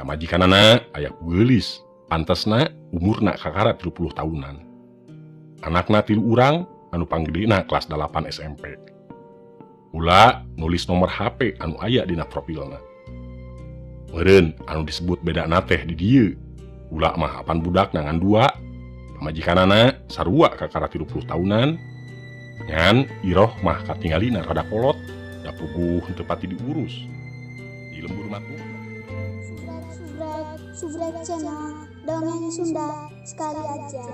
Pamajikanana aya ku geulis, pantesna umurna kakara 30 tahunan. Anakna 3 urang anu panggedena kelas 8 SMP. Ula nulis nomor HP anu aya dina profilna. Meureun anu disebut bedana teh di dieu. Ula mah apan budakna ngan 2, pamajikanana sarua kakara 30 tahunan. Ngan Iroh mah katingalina rada kolot, da puguh henteu pati diurus. Di lembur matu. Subrek, subrek channel, dongeng Sunda sekali aja.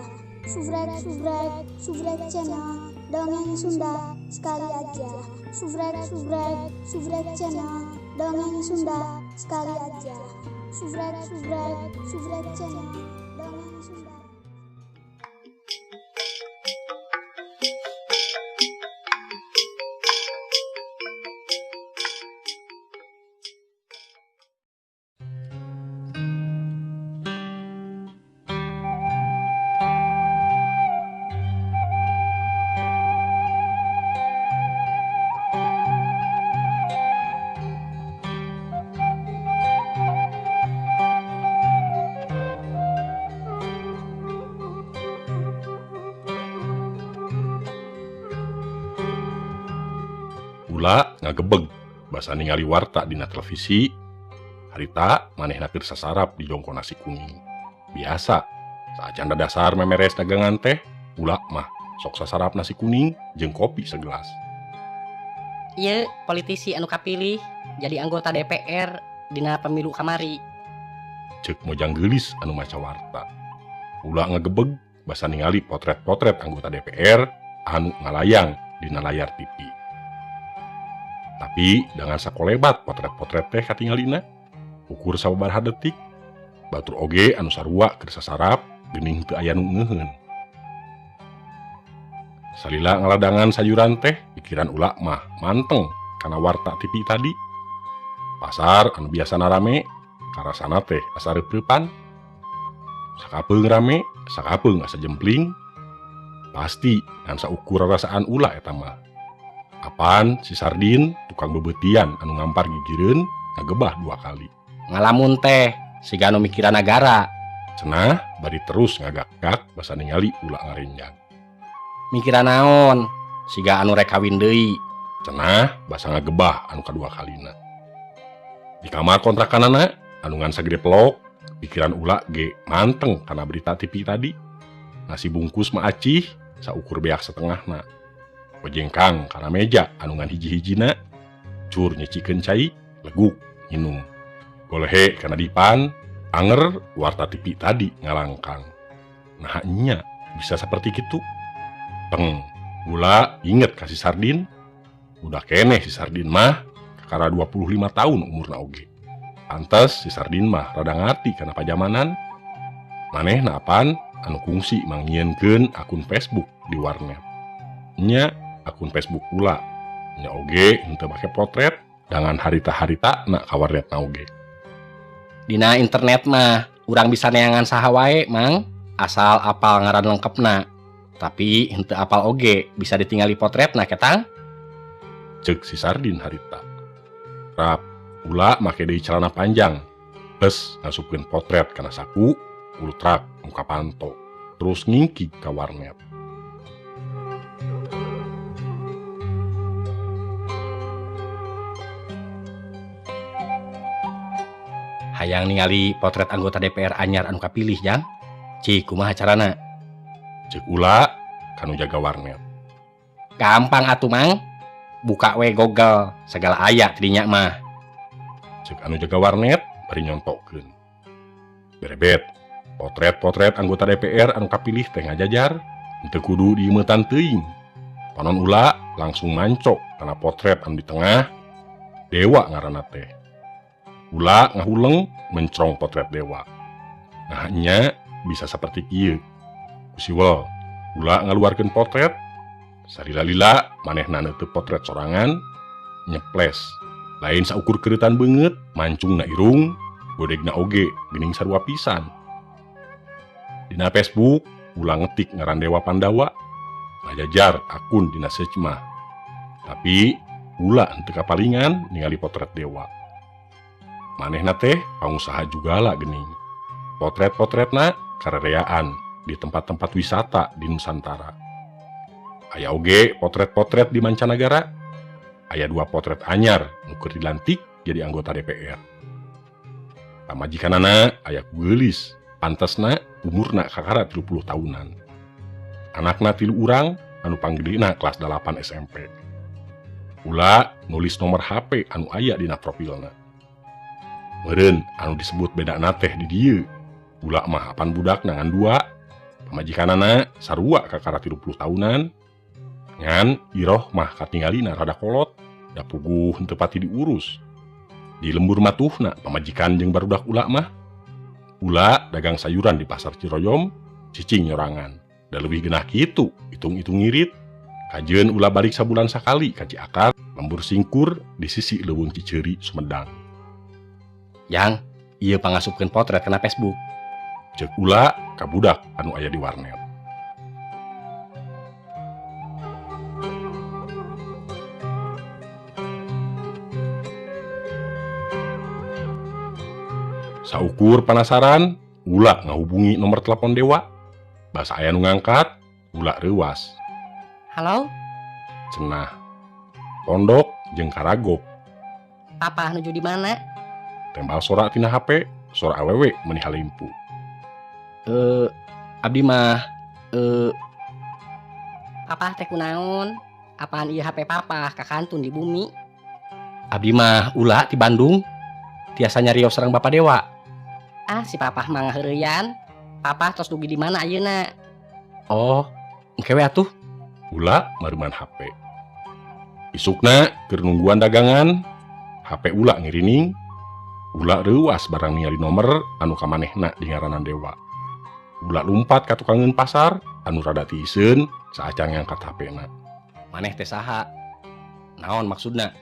Subrek, subrek, subrek channel, dongeng Sunda sekali aja. Subrek, subrek, subrek channel, dongeng Sunda sekali aja. Subrek, subrek, subrek channel, dongeng Sunda. Ula ngagebeg basa ningali warta dina televisi harita manehna keur sasarap di jongko nasi kuning. Biasa saacan dasar memeres dagangan teh ula mah sok sasarap nasi kuning jeung kopi segelas. Ieu politisi anu kapilih jadi anggota DPR dina pemilu kamari. Ceuk mojang geulis anu maca warta. Ula ngagebeg basa ningali potret-potret anggota DPR anu ngalayang dina layar TV. Tapi dengan sakolebat potret-potret teh katingalina ukur sababaraha detik batur oge anu sarua keur sasarap geuning teu aya nu ngeuheun. Salila ngaladangan sayuran teh pikiran ula mah manteng kana warta TV tadi. Pasar anu biasana rame karasana teh asa reupreupan. Sakapeung rame, sakapeung asa jempling. Pasti ngan saukur rarasaan ula eta mah. Apan si Sardin tukang bebetian anu ngampar gigireun ngagebah 2 kali. Ngalamun teh siga anu mikiran nagara. Cenah bari terus ngagak-gak basa ningali ula ngarenjang. Mikiran naon siga anu rek kawin deui. Cenah basa ngagebah anu kadua kalina. Di kamar kontrakanana anu ngan sagede pelok, pikiran ula ge manteng kana berita TV tadi. Nasi bungkus mah acih saukur beak setengahna. Wejengkang kana meja anu ngan hiji-hijina, cur nyecikeun cai, leguk nginum. Golehe kana dipan, anger warta TV tadi ngalangkang. Nah nya bisa seperti kitu. Teng, gula inget ka si Sardin. Udah keneh si Sardin mah kakara 25 tahun umurna oge. Pantes si Sardin mah rada ngarti kana pajamanan. Manehna apan anu kungsi mangnyieunkeun akun Facebook di warnet. Nya akun Facebook ula nya oge henteu make potret dangan harita-harita na ka warnet na oge. Dina internet mah urang bisa neangan saha wae mang asal apal ngaran lengkepna. Tapi henteu apal oge bisa ditingali potretna ketang. Ceuk si Sardin harita. Rap ula make deui celana panjang. Bes ngasupkeun potret kana saku, ultrak muka panto, terus ngingkig ka warnet. Hayang ningali potret anggota DPR anyar anu kapilih jang. Cik kumaha carana? Ceuk ula kanu jaga warnet. Gampang atuh mang. Buka we Google, segala aya tidinya mah. Ceuk anu jaga warnet bari nyontokeun. Berebet, potret-potret anggota DPR anu kapilih teh ngajajar, henteu kudu diimeutan teuing. Panon ula langsung mancok kana potret anu di tengah, Dewa ngaranna teh. Ula ngahuleng mencrong potret Dewa. Nah nya bisa seperti kieu. Kusiwel, ula ngaluarkeun potret, salila-lila manehna neuteub potret sorangan, nyeples. Lain saukur keureutan beungeut, mancungna irung, godegna oge geuning sarua pisan. Dina Facebook, ula ngetik ngaran Dewa Pandawa, ngajajar akun dina search mah. Tapi ula henteu kapalingan ningali potret Dewa. Manehna teh pangusaha jugala geuning. Potret-potretna karereaan di tempat-tempat wisata di Nusantara. Aya oge potret-potret di mancanagara. Aya 2 potret anyar nu keur dilantik jadi anggota DPR. Pamajikanana aya ku geulis, pantesna umurna kakara 30 tahunan. Anakna 3 urang anu panggedena kelas 8 SMP. Ula nulis nomor HP anu aya dina profilna. Meureun anu disebut bedana teh di dieu. Ula mah apan budak ngan 2, pamajikanana sarua kakara 30 tahunan. Ngan iroh mah katinggalina rada kolot, da puguh henteu pati diurus. Di lembur matuhna pamajikan jeung barudak ula mah. Ula dagang sayuran di pasar Ciroyom, cicing nyorangan. Da leuwih genah kitu, hitung-hitung ngirit. Kajeun ula balik sabulan sakali ka Ciakar, lembur singkur di sisi leuweung Ciceuri Sumedang. Yang ieu pangasupkeun potret kana Facebook. Ceuk ula ka budak anu aya di warnet. Saukur penasaran, ula ngahubungi nomor telepon Dewa. Basa aya nu ngangkat, ula reuwas. Halo? Cenah. Pondok jeung karagok. Papa nuju di mana? Tembal sora tina HP, sora awewe meuni halimpu. Abdi mah Papa teh kunaon? Apaan ieu HP papa kakantun di bumi? Abdi mah ula di Bandung. Tiasa nyarios sareng Bapak Dewa. Ah, si papa mah ngaheureuyan. Papa tos dugi di mana ayeuna? Oh, engke we atuh. Ula mareuman HP. Isukna keur nungguan dagangan, HP ula ngirining. Ula reuwas barang ningali nomor anu kamanehna di ngaranan Dewa. Ula lumpat ka tukangeun pasar anu rada tiiseun saacan ngangkat HP-na. Maneh teh saha? Naon maksudna?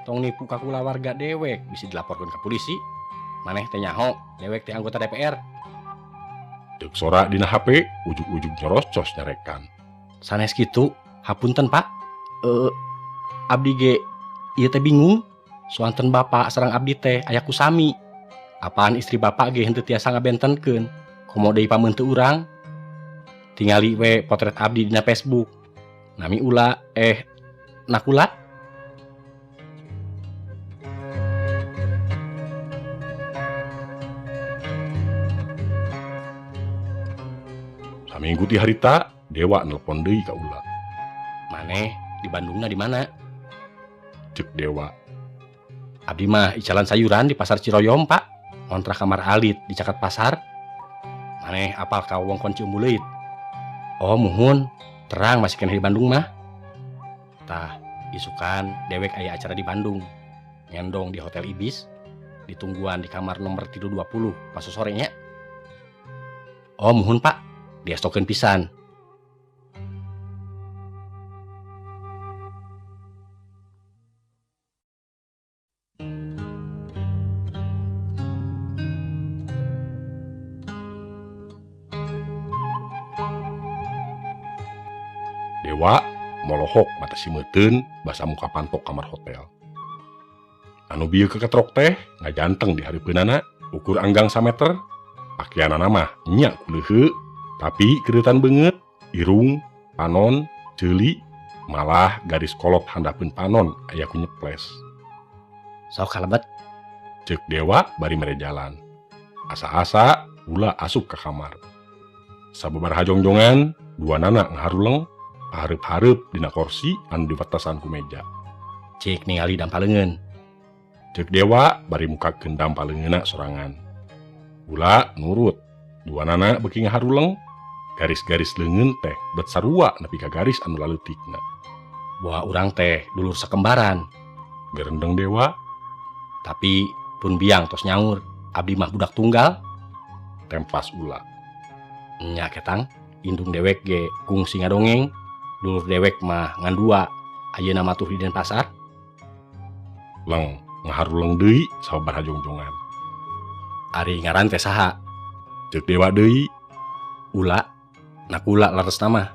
Tong nipu ka kulawarga dewek bisa dilaporkeun ka polisi. Maneh teh nyaho, dewek teh anggota DPR. Deuk sora dina HP ujug-ujug nyorocos nyarekan. Sanes kitu, hapunten Pak. Abdi ge ieu teh bingung. Suanten bapak sareng abdi teh aya kusami. Apaan istri bapak ge henteu tiasa ngabentenkeun. Komo deui pameunteut urang. Tingali we potret abdi dina Facebook. Nami ula nakula. Saminggu ti harita, Dewa nelpon deui ka ula. Maneh di Bandungna di mana? Ceuk Dewa. Abdi mah icalan sayuran di pasar Ciroyom, Pak. Kontrak kamar alit di caket pasar. Maneh apal ka wewengkon Ciumbuleuit? Oh, muhun. Terang masih keneh di Bandung mah. Tah, isukan dewek aya acara di Bandung. Ngendong di Hotel Ibis, ditungguan di kamar nomor 320 pas sorenya. Oh, muhun, Pak. Diestokeun pisan. Dewa molohok mata simeuteun basa muka pantok kamar hotel. Anu bieu keketrok teh ngajanteng di hareupeunana ukur anggang sameter. Pakeanana mah nya kuleuheu tapi kereutan beungeut, irung, panon, ceuli, malah garis kolot handapeun panon aya ku nyeples. Sok kalebet. Ceuk Dewa bari mere jalan. Asa-asa ula asup ka kamar. Sababaraha jongjongan, dua nana ngaharuleng hareup-hareup dina korsi anu diwatesan ku meja. Cik ningali dampaleungeun. Ceuk Dewa bari mukakeun dampaleungeunna sorangan. Ula nurut. Dua nana beuki ngaharuleng, garis-garis leungeun teh bet sarua nepi ka garis anu laleutikna. Boa urang teh dulur sakembaran. Gerendeng Dewa. Tapi pun biang tos nyaur, abdi mah budak tunggal. Tempas ula. Nya ketang, indung dewek ge kungsi ngadongeng, dulur dewek mah ngan dua, ayeuna mah tuh di Denpasar. Leng ngaharuleng deui sababaraha jongjongan. Ari ngaran teh saha? Ceuk Dewa deui. Ula, nakula leresna mah.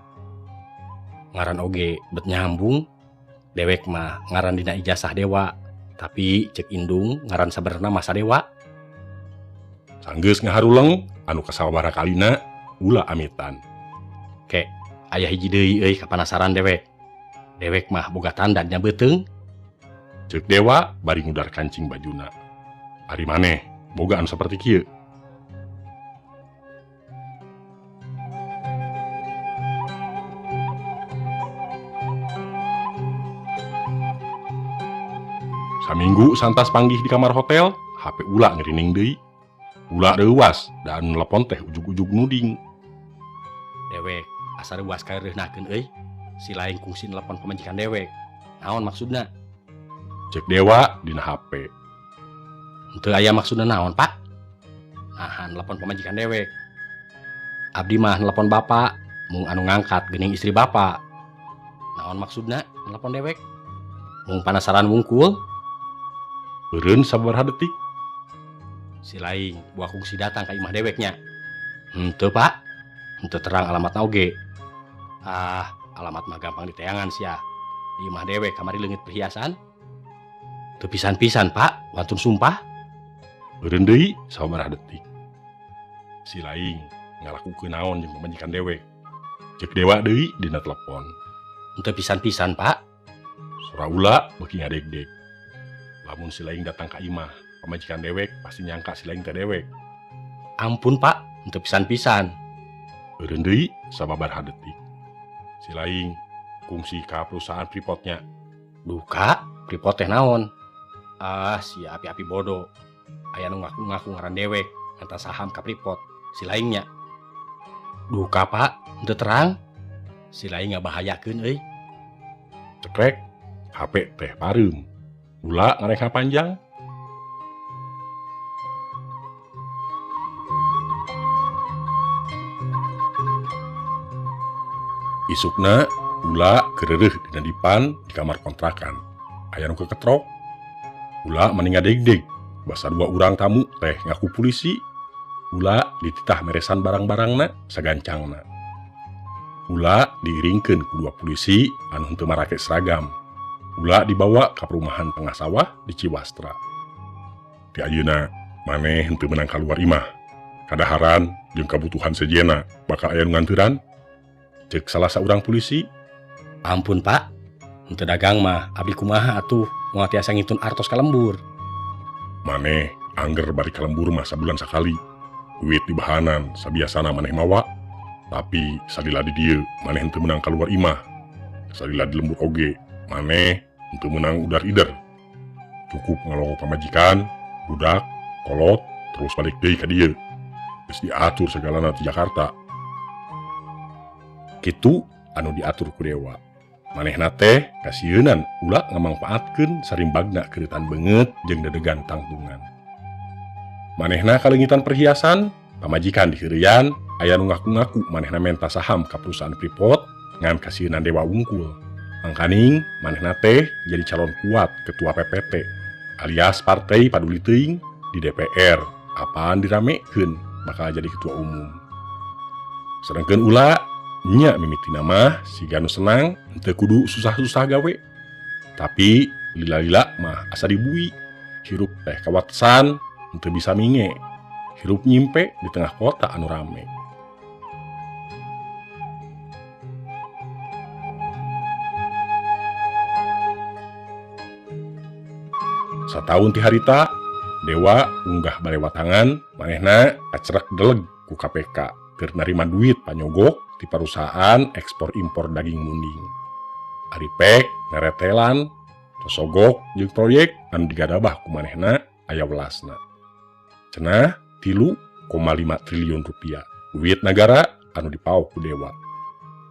Ngaran oge bet nyambung, dewek mah ngaran dina ijazah Dewa, Tapi cek indung ngaran sabenerna mah Sadewa. Sanggeus ngaharuleng anu kasabaraha kalina Ula amitan. Ke aya hiji deui euy kapanasaran dewek. Dewek mah boga tanda dina beuteung. Ceuk Dewa bari ngudar kancing bajuna. Ari maneh boga anu saperti kieu. Saminggu santas panggih di kamar hotel, HP Ula ngerining deui. Ula reuwas dan nelepon teh ujug-ujug nuding. Dewek asa reuwas kareuhnakeun euy. Si lain kungsi nelepon pamajikan dewek. Naon maksudna? Cek Dewa dina HP. Henteu aya maksudna naon, Pak? Naha nelepon pamajikan dewek. Abdi mah nelepon bapak, mung anu ngangkat geuning istri bapak. Naon maksudna nelepon dewek? Mung panasaran wungkul. Beureun sabaraha detik. Si lain buah kungsi datang ka imah deweknya. Henteu, Pak. Henteu terang alamatna oge. Ah, alamat mah gampang diteangan sia. Di imah dewek kamari leungit perhiasan. Teu pisan-pisan, Pak, wantun sumpah. Beureun deui sabaraha detik. Si lain ngalakukeun naon jeung pamajikan dewek. Cek Dewa deui dina telepon. Henteu pisan-pisan, Pak. Sora Ula beuki ngadegdeg. Lamun si lain datang ka imah, pamajikan dewek pasti nyangka si lain teh dewek. Ampun, Pak, henteu pisan-pisan. Beureun deui sababaraha detik. Si lain kungsi ka perusahaan Freeportnya. Duka, Freeport teh naon? Ah, si api-api bodoh. Aya nu ngaku-ngaku ngaran dewek, ngantar saham ka Freeport. Si lainnya. Duka, Pak, henteu terang. Si lain ngabahayakeun euy. Cekrek, HP teh pareum. Ula ngareka panjang. Isukna Ula kereureuh dina dipan di kamar kontrakan. Aya nu keketrok. Ula mani ngadegdeg basa dua urang tamu teh ngaku polisi. Ula dititah meresan barang-barangna sagancangna. Ula diiringkeun ku dua polisi anu henteu marake seragam. Ula dibawa ka perumahan tengah sawah di Ciwastra. Ti ayeuna maneh henteu meunang kaluar imah. Kadaharan jeung kabutuhan sejenna bakal aya nu nganteuran. Cek salah saurang polisi. Ampun, Pak. Henteu dagang mah abdi kumaha atuh moal tiasa ngintun artos ka lembur. Maneh angger bari ka lembur mah sabulan sakali. Duit dibahanan sabiasana maneh mawa. Tapi salila di dieu maneh henteu meunang kaluar imah. Salila di lembur oge maneh henteu meunang udar-ider. Cukup ngalongok pamajikan, budak, kolot, terus balik deui ka dieu. Geus diatur segalana di Jakarta. Kitu anu diatur ku Dewa. Manehna teh kasieunan Ula ngamangpaatkeun sarimbagna keureutan beungeut jeung dedegan tangtungan. Manehna kaleungitan perhiasan, pamajikan diheureyan, aya nu ngaku-ngaku manehna menta saham ka perusahaan Freeport ngan kasieunan Dewa wungkul. Mangkaning manehna teh jadi calon kuat ketua PPT alias Partai Paduli Teuing di DPR. Apaan diramekeun bakal jadi ketua umum. Sedangkeun Ula nya mimitina mah siga nu senang henteu kudu susah-susah gawe. Tapi lila-lila mah asa dibui. Hirup teh kawatesan henteu bisa minge. Hirup nyimpe di tengah kota anu rame. Sataun ti harita, Dewa unggah balewatangan manehna kacerek deleg ku KPK keur narima duit panyogok ti perusahaan ekspor impor daging munding. Ari pek neretelan, tosogok jeung proyek anu digadabah ku manehna aya welasna. Cenah 3,5 triliun rupiah duit nagara anu dipaok ku Dewa.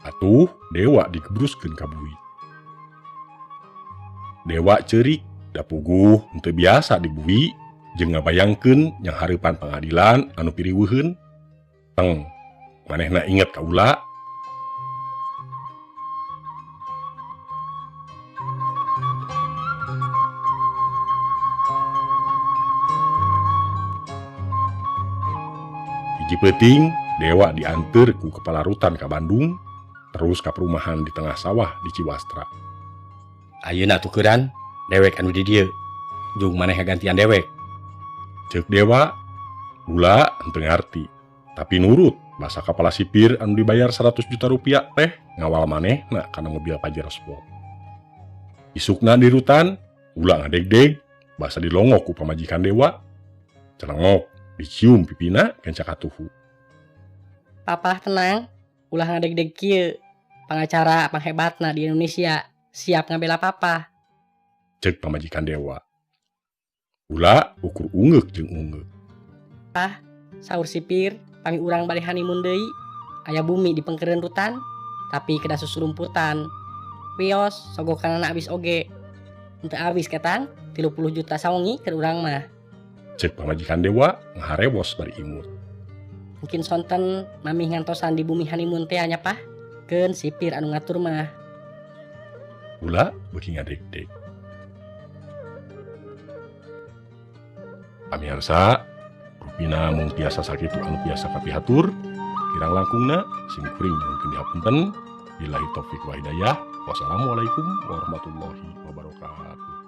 Atuh Dewa digebruskeun ka bui. Dewa ceurik da puguh henteu biasa dibui jeung ngabayangkeun yang hareupan pangadilan anu piriweuheun. Teng manehna inget ka Ula. Hiji peuting Dewa dianteur ku kepala rutan ka Bandung, terus ka perumahan di tengah sawah di Ciwastra. Ayeuna tukeuran dewek anu di dieu. Jung maneh gantian dewek. Ceuk Dewa, Ula henteu ngarti, tapi nurut basa kapala sipir anu dibayar 100 juta rupiah teh ngawal manehna kana mobil Pajero Sport. Isukna di rutan, Ula ngadegdeg basa dilongok ku pamajikan Dewa. Celengok, dicium pipina kenca katuhu. Papah tenang, ulah ngadegdeg kieu. Pangacara panghebatna di Indonesia siap ngabela papa. Cek pamajikan Dewa. Ula ukur ungeuk jeung ungeuk. Saur sipir, pami urang bade honeymoon deui, aya bumi di pengkereun rutan, tapi kedah susurumputan. Wios, sogokanana abis oge. Henteu abis ketang, 30 juta sawengi keur urang mah. Cek pamajikan Dewa ngaharewos bari imut. Mungkin sonten mami ngantosan di bumi honeymoon teh nya pah. Keun sipir anu ngatur mah. Ula beuki ngadegdeg. Pamirsa, rupina mung tiasa sakitu anu tiasa kapihatur, kirang langkungna sim kuring nyuhunkeun dihapunten. Billahi taufik wa hidayah. Wassalamualaikum warahmatullahi wabarakatuh.